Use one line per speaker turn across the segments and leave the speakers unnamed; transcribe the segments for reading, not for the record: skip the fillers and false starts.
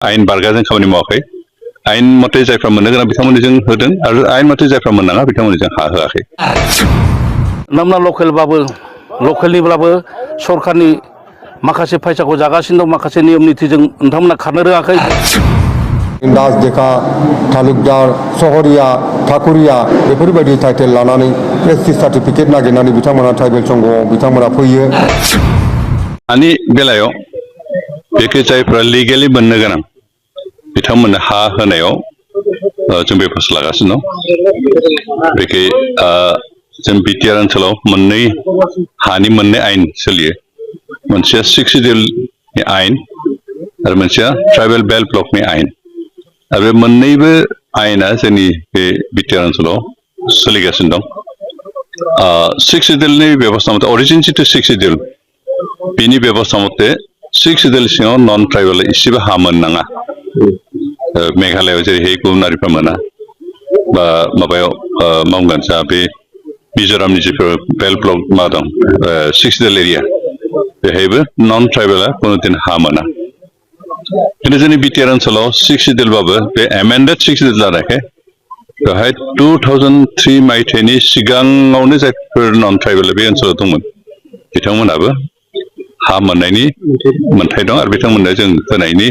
आयेन बारगाजों खामानि मावाखै आयेन मथे जायफ्रा मोननो गोनां बिथांमोननो जों होदों आरो आयेन मथे जायफ्रा मोननाङा बिथांमोननो जों होआखै
नामना लकेलनिब्लाबो सरकारनि माखासे फैसाखौ जागासिनो दं माखासे नियम नितिजों नोंथांमोना खारनो रोङाखै
दास देखा तालुकदार सहरिया ठाकुरिया बेफोरबायदि टाइटेल लानानै प्रेस्टिज सार्टिफिकेट नागिरनानै बिथांमोना ट्राइबेल संघआव बिथांमोना फैयो
हानि बेलायाव बेखौ जायफ्रा लिगेलि मोननो गोनां बिथांमोननो हा होनायाव जों बेफोर लागासिनो दं बेखै जों बिटिआर ओनसोलाव मोननै हानि मोननै आयेन सोलियो मोनसेया 6 सिडिउलनि आयेन आरो मोनसेया ट्राइबेल बेल्ट ब्लकनि आयेन आरो बे मोननैबो आयेना जोंनि बे बिटिआर ओनसोलाव सोलिगासिनो दं 6 सिडिउलनि बेबस्था मथे अरिजिन जिथु 6 सिडिउल बिनि बेबस्था मथे 6 सिडिउल सिङाव नन ट्राइबेल इसेबो हा मोननाङा मेघालयआव जेरैहाय गुबुन हारिफ्रा मोना बा माबायाव मावगोन जा बे मिजोरामनि जिफोर बेल्ट ब्लक मा दं 6 सिडिउल एरिया बेहायबो नन ट्राइबेला कुनु दिन हा मोना खिन्थु जोंनि बिटिआर ओनसोलाव 6 सिडिउलबाबो बे एमेन्डेड 6 सिडिउल जानायखाय बेवहाय 2003 मायथाइनि सिगाङावनो जायफोर नन ट्राइबेल बे ओनसोलाव दंमोन बिथांमोनाबो हा मोननायनि मोन्थाय दं आरो बिथांमोननो जों होनायनि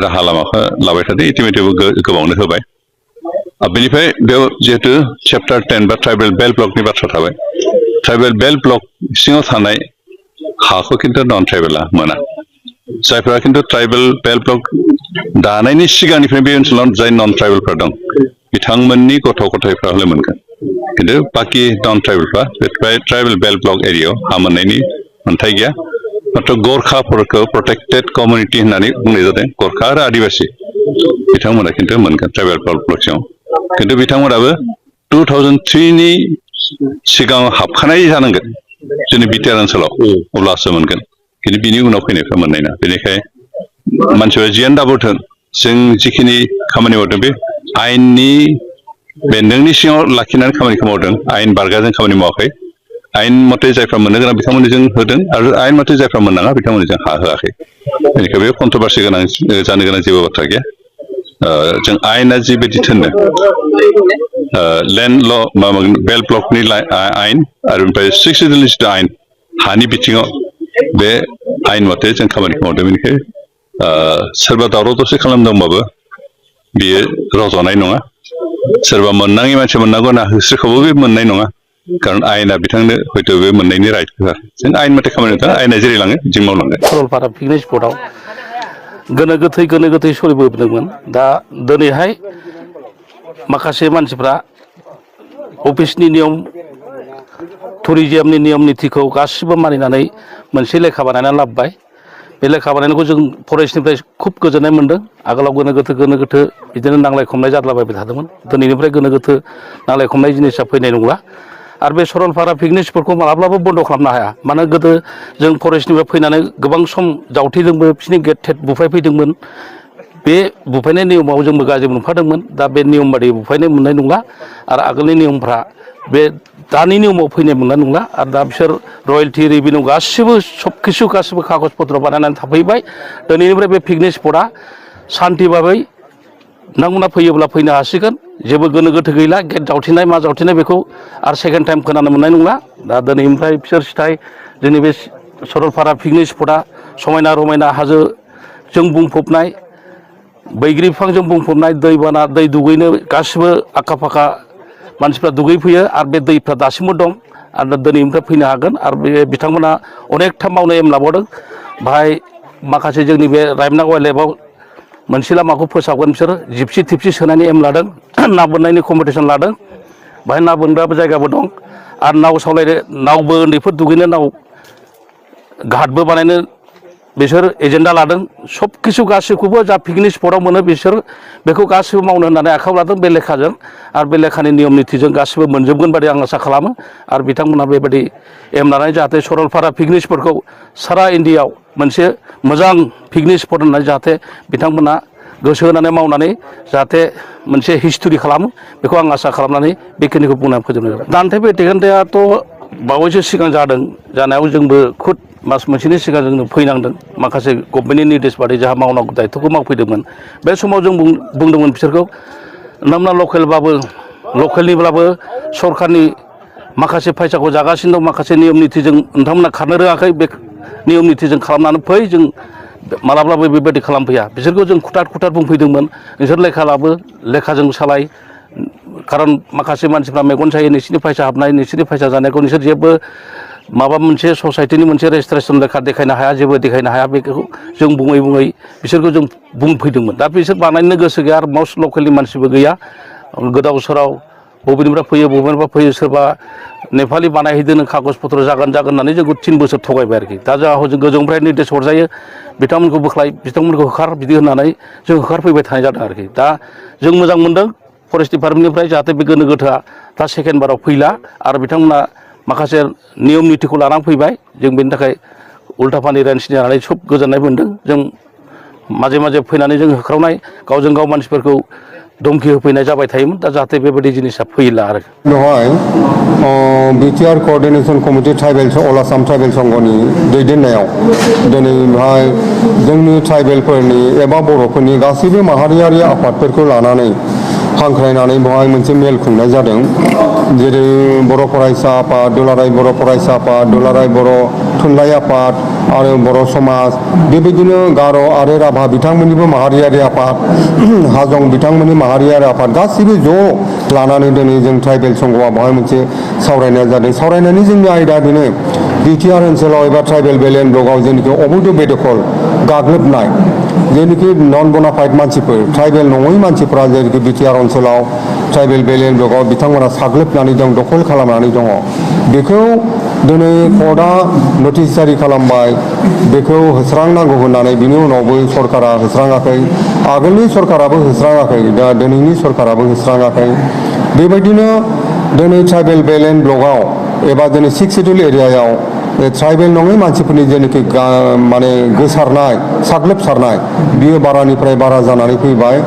राहा लामाखौ लाबाय थादों इतिमध्येबो गोबांनो होबाय बेनिफ्राय बेयाव जिहेतु चेप्टार 10 बा ट्राइबेल बेल्ट ब्लकनि बाथ्रा थाबाय ट्राइबेल बेल्ट ब्लक सिङाव थानाय हाखौ खिन्थु नन ट्राइबेला मोना जायफोरा खिन्थु ट्राइबेल बेल्ट ब्लक दानायनि सिगांनिफ्राय बे ओनसोलाव जाय नन ट्राइबेलफ्रा दं बिथांमोननि गथ' गथायफ्रा हले मोनगोन खिन्थु बाखि नन ट्राइबेलफ्रा बे ट्राइबेल बेल्ट ब्लक एरियायाव हा मोननायनि मोन्थाय गैया मात्र गरखाफोरखौ प्रटेक्टेड कमिउनिटि होननानै बुंनाय जादों गरखा आरो आदिबासि बिथांमोना खिन्थु मोनगोन ट्राइबेल बेल्ट ब्लक सिङाव खिन्थु बिथांमोनाबो 2003नि सिगाङाव हाबखानाय जानांगोन जोंनि बिटिआर ओनसोलाव अब्लासो मोनगोन खिन्थु बिनि उनाव फैनायफ्रा मोननाय नङा बेनिखायनो मानसिफ्रा जियानो दाबोथों जों जिखिनि खामानि मावदों बे आयेननि बेन्दोंनि सिङाव लाखिनानै खामानिखौ मावदों आयेन बारगाजों खामानि मावाखै आयेन मथे जायफ्रा मोननो गोनां बिथांमोननो जों होदों आरो आयेन मथे जायफ्रा मोननाङा बिथांमोननो जों होआखै बेनिखायनो बे कन्ट्रभार्सि गोनां जानो गोनां जेबो बाथ्रा गैया जों आयेना जिबायदि थिनदों लेन्ड ल बेल्ट ब्लकनि आयेन आरो ओमफ्राय 6 सिडिउलनि जिथु आयेन हानि बिथिङाव बे आयेन मथे जों खामानिखौ मावदों बेनिखायनो सोरबा दावराव दावसि खालामदोंबाबो बियो रज'नाय नङा सोरबा मोननाङि मानसि मोननांगौ होनना होस्रिखौबो बे मोननाय नङा खारन आयेना बिथांनो हयथ' बे मोननायनि राइट होआ जों आयेन मथे खामानि मावदों आयेना जेरै लाङो जों मावलांगोन
सरलपारा पिकनिक स्पटआव गोनो गोथै सोलिबोदोंमोन दा दिनैहाय माखासे मानसिफ्रा अफिसनि नियम टुरिजिमनि नियम नितिखौ गासिबो मानिनानै मोनसे लेखा बानायनानै लाबोबाय बे लेखा बानायनायखौ जों फरेस्टनिफ्राय खुब गोजोननाय मोनदों आगोलाव गोनो गोथो बिदिनो नांलाय खमलाय जाद्लाबायबाय थादोंमोन दिनैनिफ्राय गोनो गोथो नांलाय खमलाय जिनिसा फैनाय नंला आरो बे सरलपारा पिकनिक स्पटखौ माब्लाबाबो बन्द' खालामनो हाया मानो गोदो जों फरेस्टनिफ्राय फैनानै गोबां सम जावथेदोंबो बिसोरनि गेट टेट बुफायफैदोंमोन बे बुफायनाय नियमाव जोंबो गाज्रि मोनफादोंमोन दा बे नियम बादि बुफायनो मोननाय नंला आरो आगोलनि नियमफ्रा बे दानि नियमाव फैनाय मोननाय नंला आरो दा बिसोर रयेल्टि रेभिनिउ गासिबो गासिबो कागज पत्र बानायनानै थाफैबाय दिनैनिफ्राय बे पिकनिक स्पटआ सान्थि भाबै नोंथांमोना फैयोब्ला फैनो हासिगोन जेबो गोनो गोथो गैला गेट जावथेनाय मा जावथेनाय बेखौ आरो सेकेन्ड टाइम खोनानो मोननाय नंला दा दिनैनिफ्राय बिसोर सिथाय जोंनि बे सरलपारा पिकनिक स्पटआ समायना रमायना हाजोजों बुंफबनाय बैग्रि बिफांजों बुंफबनाय दैबाना दै दुगैनो गासिबो आखा फाखा मानसिफ्रा दुगैफैयो आरो बे दैफ्रा दासिमबो दं आरो दिनैनिफ्राय फैनो हागोन आरो बे बिथांमोना अनेकथा मावनो एम लाबावदों बाहाय माखासे जोंनि बे रायमना वाइल्ड लाइफआव मोनसे लामाखौ फोसाबगोन बिसोर जिपसि टिपसि सोनायनि एम लादों ना बोननायनि कम्पिटिसन लादों बाहाय ना बोनग्राबो जायगाबो दं आरो नाव सालायनो नावबो उन्दैफोर दुगैनो नाव घाटबो बानायनो बिसोर एजेन्डा लादों सब किसु गासैखौबो जा पिकनिक स्पटआव मोनो बिसोर बेखौ गासिबो मावनो होननानै आखायाव लादों बे लेखाजों आरो बे लेखानि नियम नितिजों गासिबो मोनजोबगोन बादि आं आसा खालामो आरो बिथांमोनहा बेबायदि एम लानानै जाहाथे सरलपारा पिकनिक स्पटखौ सारा इन्डियायाव मोनसे मोजां पिकनिक स्पट होननानै जाहाथे बिथांमोना गोसो होनानै मावनानै जाहाथे मोनसे हिस्टरि खालामो बेखौ आं आसा खालामनानै बेखिनिखौ बुंनानै फोजोबनाय जाबाय दान्थे बे दिखान्थायाथ' बावैसो सिगां जादों जानायाव जोंबो खुद मास मोनसेनि सिगां जों फैनांदों माखासे गभर्नमेन्टनि निर्देश बादि जाहा मावनांगौ दायथ'खौ मावफैदोंमोन बे समाव जों बुंदोंमोन बिसोरखौ नोंथांमोना लकेलनिब्लाबो सरखारनि माखासे फैसाखौ जागासिनो दं माखासे नियम नितिजों नोंथांमोना खारनो रोङाखै बे नियम नितिजों खालामनानै फै जों मालाब्लाबो बेबायदि खालामफैया बिसोरखौ जों खुथार बुंफैदोंमोन नोंसोर लेखा लाबो लेखाजों सालाय खारन माखासे मानसिफ्रा मेगन सायो नोंसोरनि फैसा हाबनाय नोंसोरनि फैसा जानायखौ नोंसोर जेबो माबा मोनसे ससाइटिनि मोनसे रेजिस्ट्रेसन लेखा देखायनो हाया जेबो देखायनो हाया बेखौ जों बुङै बिसोरखौ जों बुंफैदोंमोन दा बिसोर बानायनो गोसो गैया आरो मस्ट लकेलनि मानसिबो गैया गोदाव सोराव बबेनिफ्राय फैयो सोरबा नेपालि बानायहैदों कागज पत्र जागोन होननानै जोंखौ 3 बोसोर थगायबाय आरोखि दा जोंहा जों गोजौनिफ्राय निर्देश हरजायो बिथांमोनखौ बोख्लाय बिथांमोनखौ होखार बिदि होननानै जों होखारफैबाय थानाय जादों आरोखि दा जों मोजां मोनदों फरेस्ट डिपार्टमेन्टनिफ्राय जाहाथे बे गोनो गोथोआ दा सेकेन्ड बाराव फैला आरो बिथांमोना माखासे नियम नितिखौ लानानै फैबाय जों बेनि थाखाय उल्था फानि रेन्सनि जानानै खुब गोजोननाय मोनदों जों माजे फैनानै जों होख्रावनाय गावजों गाव मानसिफोरखौ धमखि होफैनाय जाबाय थायोमोन दा जाहाथे बेबायदि जिनिसा फैला आरो
बेवहाय बिटिआर कअर्डिनेशन कमिटि अल आसाम ट्राइबेल संघनि दैदेननायाव दिनै बेवहाय जोंनि ट्राइबेलफोरनि एबा बर'फोरनि गासैबो माहारियारि आफादफोरखौ लानानै हांख्रायनानै बेवहाय मोनसे मेल खुंनाय जादों जेरै बर' फरायसा आफाद दुलाराय बर' फरायसा आफाद दुलाराय बर' थुनलाइ आफाद आरो बर' समाज बेबायदिनो गार' आरो राभा बिथांमोननिबो माहारियारि आफाद हाजं बिथांमोननि माहारियारि आफाद गासैबो ज' लानानै दिनै जों ट्राइबेल संघआ बेवहाय मोनसे सावरायनाय जादों सावरायनायनि जोंनि आयदा बेनो बिटिआर ओनसोलाव एबा ट्राइबेल बेलेन ब्लकआव जेनाखि अबैध बेदखल गाग्लोबनाय जेनाखि नन बनाफाइड मानसिफोर ट्राइबेल नङै मानसिफोरा जेनाखि बिटिआर ओनसोलाव ट्राइबेल बेलेन ब्लकआव बिथांमोना साग्लोबनानै दं दखल खालामनानै दङ बेखौ दिनै कर्टआ नटिस जारि खालामबाय बेखौ होस्रांनांगौ होननानै बिनि उनावबो सरकारा होस्राङाखै आगोलनि सरकाराबो होस्राङाखै दा दिनैनि सरकाराबो होस्राङाखै बेबायदिनो दिनै ट्राइबेल बेलेन ब्लकआव एबा दिनै 6 सिडुल एरियायाव ट्राइबेल नङै मानसिफोरनि जेनाखि माने गोसारनाय साग्लोबसारनाय बियो बारानिफ्राय बारा जानानै फैबाय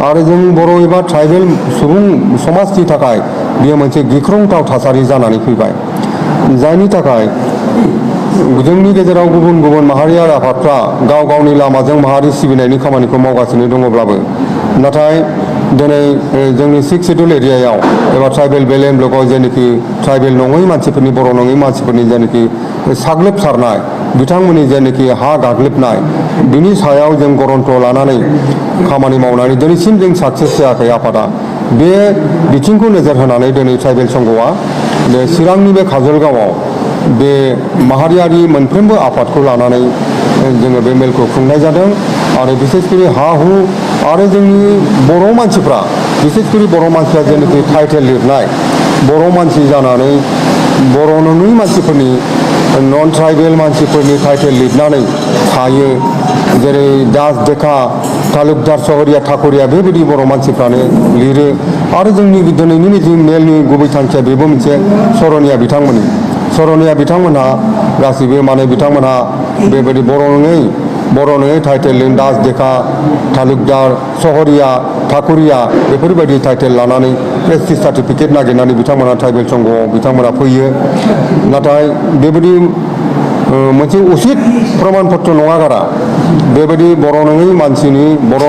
आरो जों बर' एबा ट्राइबेल सुबुं समाजनि थाखाय बियो मोनसे गिख्रंथाव थासारि जानानै फैबाय जायनि थाखाय जोंनि गेजेराव गुबुन गुबुन माहारियारि आफादफ्रा गाव गावनि लामाजों माहारि सिबिनायनि खामानिखौ मावगासिनो दङब्लाबो नाथाय दिनै जोंनि 6 सिडुल एरियायाव एबा ट्राइबेल बेलेन ब्लकआव जेनाखि ट्राइबेल नङै मानसिफोरनि बर' नङै मानसिफोरनि जेनाखि साग्लोबसारनाय बिथांमोननि जेनाखि हा गाग्लोबनाय बिनि सायाव जों गरन्थ लानानै खामानि मावनानै दिनैसिम जों साक्सेस जायाखै आफादा बे बिथिंखौ नोजोर होनानै दिनै ट्राइबेल संघआ बे चिरांनि बे काजलगावआव बे माहारियारि मोनफ्रोमबो आफादखौ लानानै जोङो बे मेलखौ खुंनाय जादों आरो बिसेसकरि हा हु आरो जोंनि बर' मानसिफ्रा बिसेसकरि बर' मानसिफ्रा जेनाखि टाइटेल लिरनाय बर' मानसि जानानै बर' नङै मानसिफोरनि नन ट्राइबेल मानसिफोरनि टाइटेल लिरनानै थायो जेरै दास देखा तालुकदार सहरिया ठाकुरिया बेबायदि बर' मानसिफ्रानो लिरो आरो जोंनि दिनैनि जि मेलनि गुबै थांखिया बेबो मोनसे सरनिया बिथांमोनहा गासैबो माने बिथांमोनहा बेबायदि बर' नङै टाइटेल दास देखा तालुकदार सहरिया ठाकुरिया बेफोरबायदि टाइटेल लानानै प्रेस्टिज सार्टिफिकेट नागिरनानै बिथांमोना ट्राइबेल संघआव बिथांमोना फैयो नाथाय बेबायदि मोनसे उचित प्रमाण पत्र नङा गारा बेबायदि बर'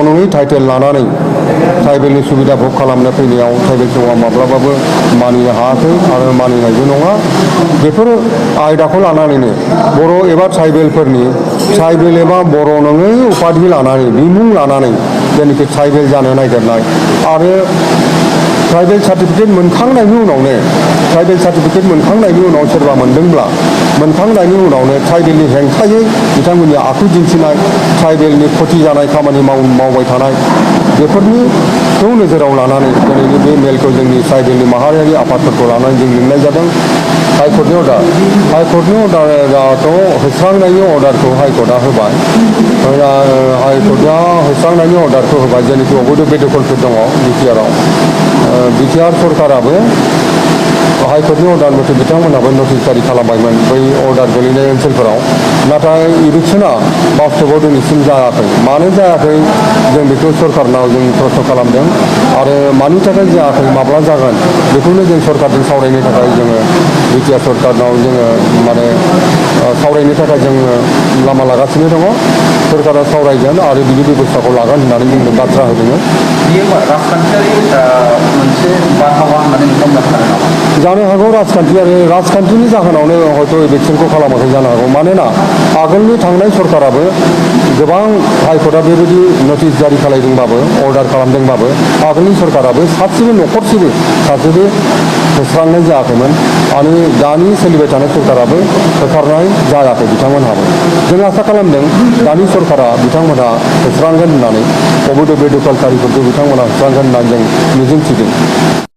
नङै टाइटेल लानानै ट्राइबेलनि सुबिदा भग खालामनो फैनायाव ट्राइबेल संघआ माब्लाबाबो मानिनो हायाखै आरो मानिनायबो नङा बेफोर आयदाखौ लानानैनो बर' एबा ट्राइबेल एबा बर' नङै उपाधि लानानै बिमुं लानानै जेनाखि ट्राइबेल जानो नागिरनाय आरो ट्राइबेल सार्टिफिकेट मोनखांनायनि उनाव सोरबा मोनखांनायनि उनावनो ट्राइबेलनि हेंथायै बिथांमोननि आखु दिन्थिनाय ट्राइबेलनि क्षति जानाय खामानि मावबाय थानाय बेफोरनिखौ नोजोराव लानानै दिनैनि बे मेलखौ जोंनि ट्राइबेलनि माहारियारि आफादफोरखौ लानानै जों लिंनाय जादों हाइकर्टनि अर्डाराथ' होस्रांनायनि अर्डारखौ हाइकर्टआ होबाय हाइकर्टआ होस्रांनायनि अर्डारखौ होबाय जेनाखि अबैध बेदखलफोर दङ बिटिआर सरकाराबो हाइकर्टनि अर्डार मथे बिथांमोनहाबो नटिस जारि खालामबायमोन बै अर्डार गोलैनाय ओनसोलफोराव नाथाय इलेक्सना बास्तबाव दिनैसिम जायाखै मानो जायाखै जों बेखौ सरकारनाव जों प्रस्न खालामदों आरो मानि थाखाय जायाखै माब्ला जागोन बेखौनो जों सरकारजों सावरायनो थाखाय जोङो बिटिआर सरकारनाव जोङो माने सावरायनो थाखाय जोङो लामा लागासिनो दङ सरकारा सावरायगोन आरो बिनि बेबस्थाखौ लागोन होननानै जोंनो बाथ्रा होदों
बेयो राजखान्थियारि मोनसे बारहावा होननानै नोंथांमोना सानो नामा?
जानो हागौ राजखान्थिनि जाहोनावनो हयथ' इलेक्सनखौ खालामाखै जानो हागौ मानोना आगोलनि थांनाय सरकाराबो गोबां हाइकर्टआ बेबायदि नटिस जारि खालामदोंबाबो अर्डार खालामदोंबाबो आगोलनि सरकाराबो सासेबो होस्रांनाय जायाखैमोन आरो दानि सोलिबाय थानाय सरकाराबो होखारनाय जायाखै बिथांमोनहाबो जों आसा खालामदों दानि सरकारा बिथांमोनहा होस्रांगोन होननानै अबैध' बेदखलकारिफोरखौ बिथांमोनहा होस्रांगोन होननानै जों मिजिंथिदों